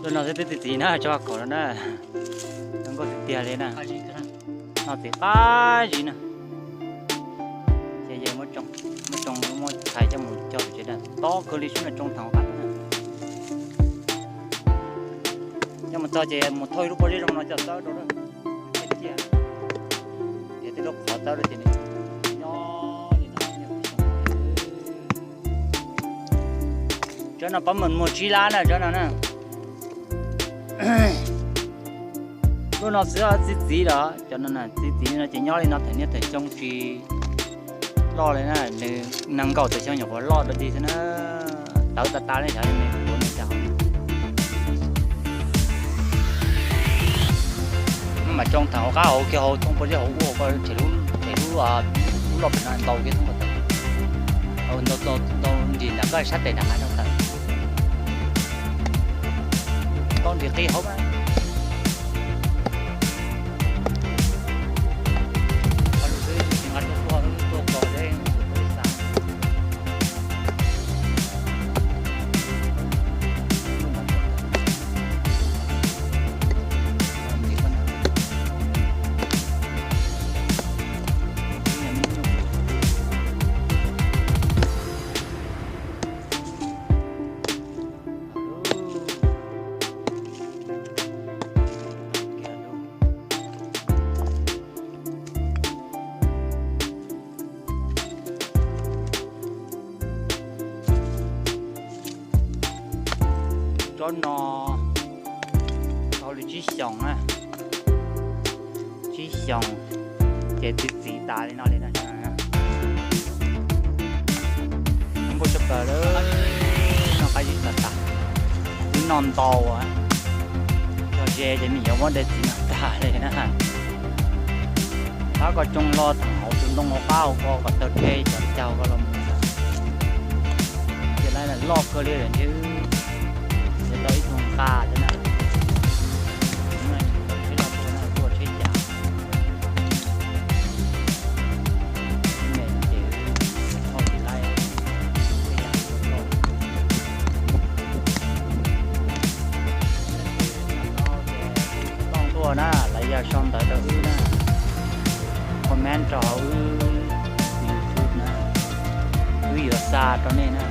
Lub no twb txiv txiv na, tso kom no na. Zoo nkauj tiag tiag li na. No txiv qab zib na. Ces yog muab tsoo, muab tsoo muab thaiv coj mus cog pem tsev na, tob kawg li sub na, tsoo thaum qab na. Coj mus txog ces mus thauj ib lub pob zeb zoo no coj txawb rau na. Ces tej lub qhov txawb rau ces nyob li no. Tsob no pab mus muag tsib lab na, tsob no na. Lub no xwb txiv txiv los cov no na, txiv txiv no ces nyob li no thaum niaj thaum xyoo tsis loj li na, nws nees nkaum tawm xyoo nyuam qhuav loj dua ti xwb na. Tawv tas tas li xyov li nws ua nws cas. Maj mam tsoo thaum hauv qab hauv kiag hauv thoob pob zeb hauv ua ko, ces lub, ces lub, lub loj pem no ntau kiag thoob ko taw. Ntau nrim nram koj sab tes nram hav zoov tawm. Ntau nrim qi hauv mas. Qhov lus xwb tsis nqa tuaj tuaj tuaj kos deb tus tub xav. Tsob no tau li tsib xyoos na, tsib xyoos ces txiv txiv tas li no li na. Nkauj tshaj plaws li, no qab zib tas tas, wb noj ntau, yog ze ces me nyuam muab de txiv no tag li na. Pab ko tsoo hlo thaum hauv tus ntoo hauv qab hauv ko kom taw rhe cov cag ko los mus. Ces laj loj kawg li lawm ntshe wb yuav tau ib tug nqa thiab na. Tsheb loj tuaj na, tuaj tsheb cas. Ces thauj tsis laib, tej yam tuaj na, lawv yog sau ntawv rau wb na, comment rau hauv wb YouTube na, wb yuav xa rau nej na.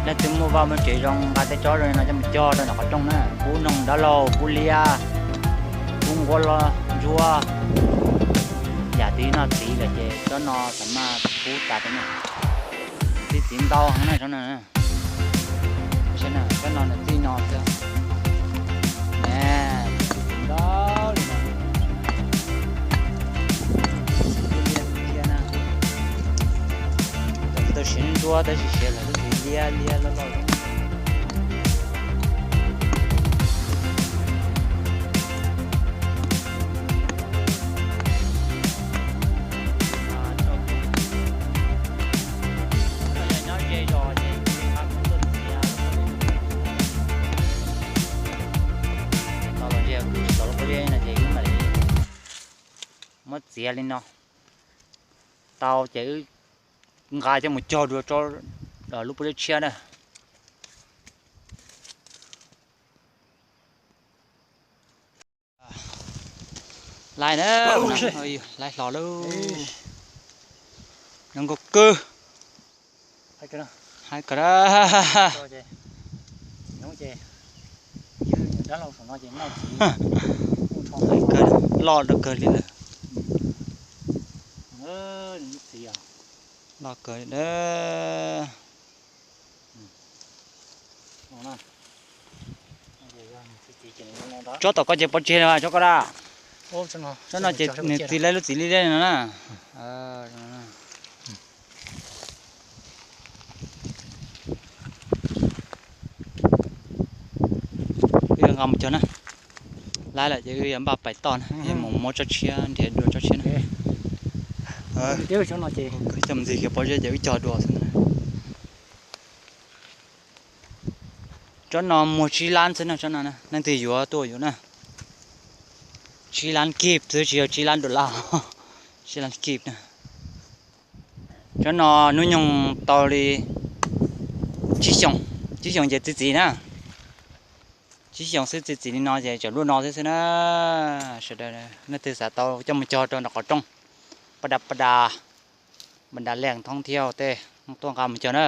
Leej twg muaj vaj muaj tsev zoo nqa tej tsob zoo li no coj mus cog rau nram qhov rooj na, pub noog dab laug, pub liab, pub nquab ntsuab, yam twg noj txiv lawm ces tsob no xav maj pub tas rau na. Txiv txiv ntau heev na tsob no. Tsob no nws txij no xwb. Txiv txiv ntau li no. Liab liab na. Lawv tsis tau siav ntsuab tab sis siav lawv lub txiv liab liab loj loj. Tau los ntsia kuv tsis tau lub pob zeb no ces wb mam li muab txiav li no. Tau ces wb nqa coj mus cog dua tsob lub pob zeb tshiab na. Laib na, laib hlo lauj. Zoo nkauj kawg. Haib kawg na. Loj rau kawg li lawm. Loj kawg li lawm. Tsob tom koj ces pov tseg no tsob koj dab. Tsob no ces nws txiv laib lub txiv liab liab no na. Wb yuav nqa mus cog na. Laib lawm ces wb yuav npaj pais toj na, yuav mus muab tsob tshiab, nrhiav dua tsob tshiab na. Coj mus ntxiv kiag pob zeb ces wb cog dua xwb na. Tsob no muag tsib lab xwb na, tsob no na, leej twg yuav tuaj yuav na. Tsib lab kib xwb tsis yog tsib lab dollar, tsib lab kib na. Tsob no hnub nyoog tau li tsib xyoos, tsib xyoos ces txiv txiv na. Tsib xyoos xwb txiv txiv li no ces tseem luaj no xwb xwb na. Sawv daws leej twg xav tau coj mus cog rau nram qhov rooj, paj da paj da, paj da leej thoob thiab tej tuaj nqa mus cog na.